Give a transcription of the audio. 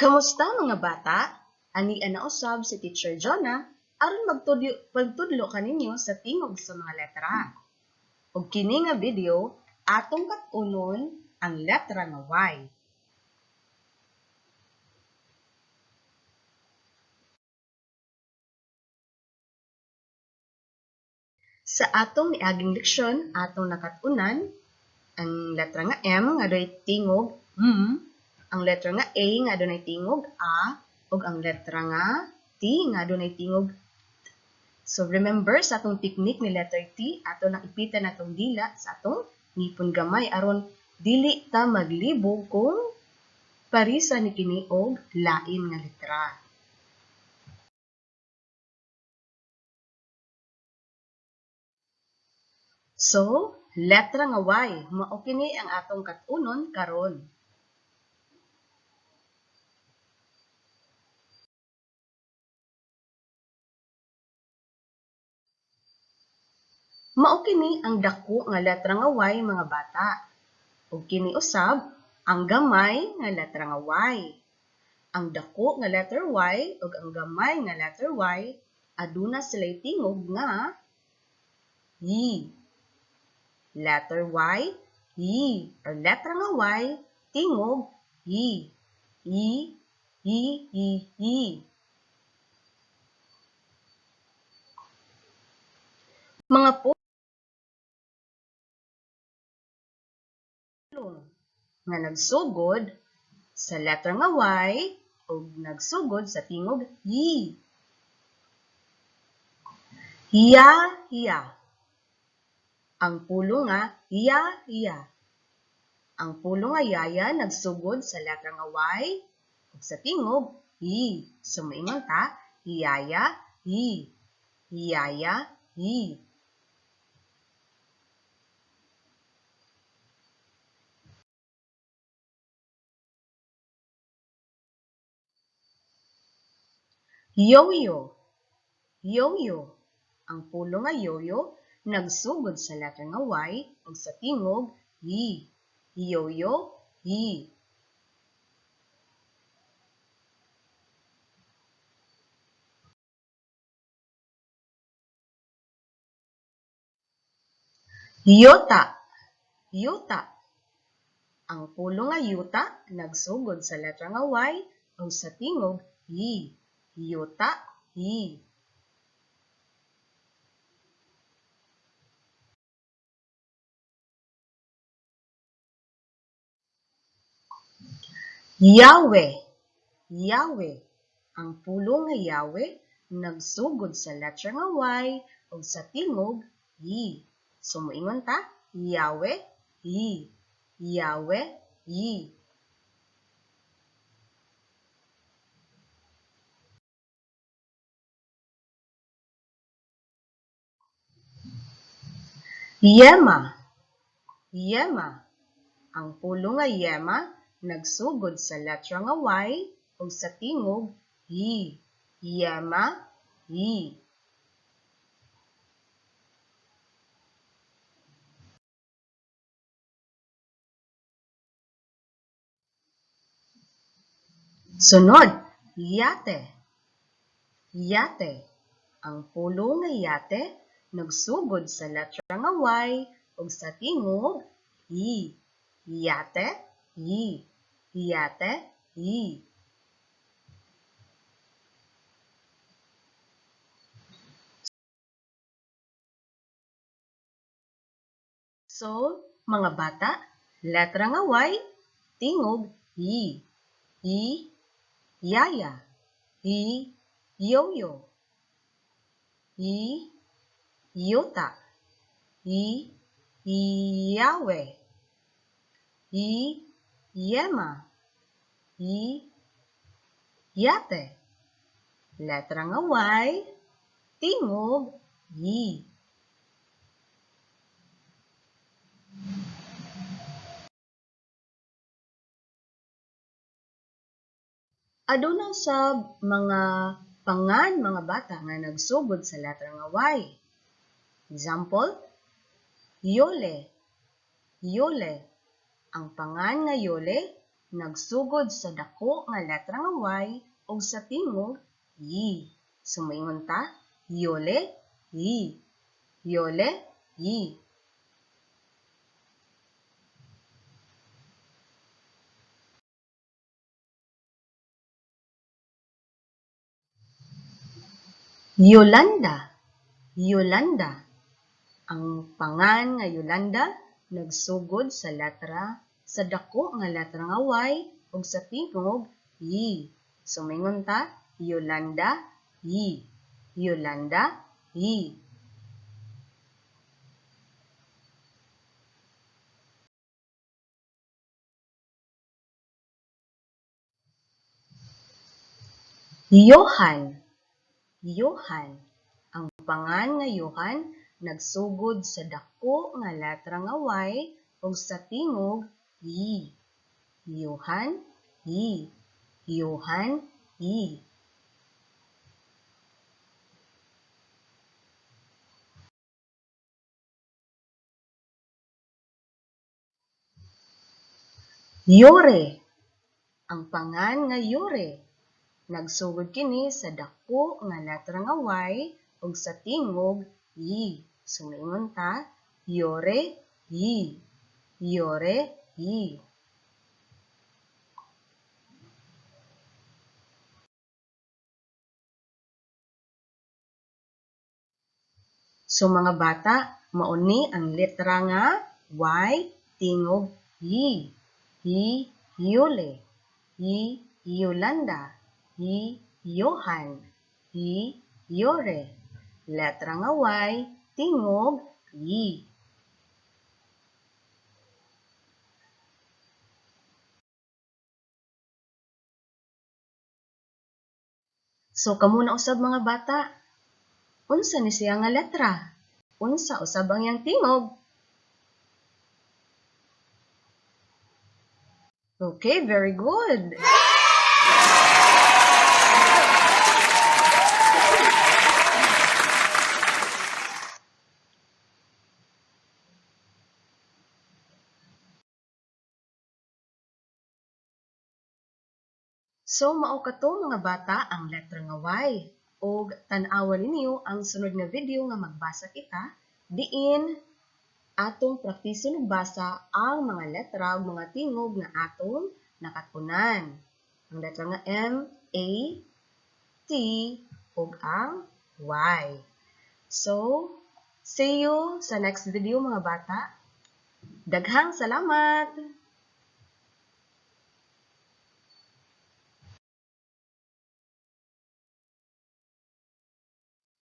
Kamusta mga bata? Ania na usab si Teacher Jonah aron magtudlo kaninyo sa tingog sa mga letra. Ug kini nga video atong kat-unon ang letra nga Y. Sa atong niaging leksyon, atong nakat-unan ang letra nga M nga adunay tingog M, ang letra nga A nga adunay tingog A, ug ang letra nga T nga adunay tingog T. So remember, sa atong technique ni letter T, ato lang ipitan atong dila sa atong ngipon gamay aron dili ta maglibog kung parisa ni kini og lain nga letra. So, letra nga Y, mao kini ang atong kat-unon karon. Mao kini ang dako nga letra nga Y, mga bata. Ug kini usab ang gamay nga letra nga Y. Ang dako nga letter Y ug ang gamay nga letter Y aduna sila'y tingog nga Y. Letter Y, Y. Or letra nga Y, tingog Y. Y, Y, Y, Y. Mga pulong nga nagsugod sa letra nga Y o nagsugod sa tingog Y. Ya, ya. Ang pulong nga ya, ya. Ang pulong nga yaya nagsugod sa letra nga Y ug sa tingog Y. So maingon ta, yaya, y. Yaya, y. Yoyo. Yoyo. Ang pulong nga yoyo nagsugod sa letra nga Y ug sa tingog Y. Yoyo, y. Yota. Yuta. Ang pulong nga yuta nagsugod sa letra nga Y ug sa tingog Y. Yuta, y. Yahweh. Yahweh. Ang pulong nga Yahweh nagsugod sa letra nga Y ug sa tingog Y. So moingon ta, Yahweh, y. Yahweh, y. Yema. Yema. Ang pulong nga yema nagsugod sa letra nga Y ug sa tingog Y. Yema, y. Sunod, yate. Yate. Ang pulong nga yate nagsugod sa letra nga Y ug sa tingog Y. Yate, y. Yate, y. So, mga bata, letra nga Y, tingog Y. Y, yaya. Y, yoyo. Y, yuta. Y, Yahweh. Y, yema. Y, yate. Letra nga Y, tingog Y. Aduna usab mga pangan mga bata nga nagsugod sa letra nga Y. Example, Yole. Yole. Ang pangan nga Yole nagsugod sa dako nga letra nga Y ug sa tingog Y. So moingon ta, Yole, Y. Yole, Y. Yolanda, Yolanda. Ang pangan nga Yolanda nagsugod sa letra sa dako nga letra nga Y ug sa tingog Y. So moingon ta, Yolanda, Y. Yolanda, Y. Johan, Johan. Ang pangan nga Johan nagsugod sa dako nga letra nga Y ug sa tingog Y. Johan, Y. Johan, Y. Yore. Ang pangan nga Yore nagsugod kini sa dako nga letra nga Y ug sa tingog Y. So moingon ta, Yore, Y. Yore, Y. So mga bata, mauni ang letra nga Y, tingog Y. Y, Yole. Y, Yolanda. Y, Johan. Y, Yore. Letra nga Y, tingog Y. So kamo na usab mga bata, unsa ni siya nga letra? Unsa usab ang iyang tingog? Okay, very good. So mao kato mga bata ang letra nga Y. Og tan-awan ninyo ang sunod nga video nga magbasa kita diin atong praktison og basa ang mga letra ug mga tingog nga atong nakatunan. Ang letra nga M, A, T ug ang Y. So, see you sa next video mga bata. Daghang salamat!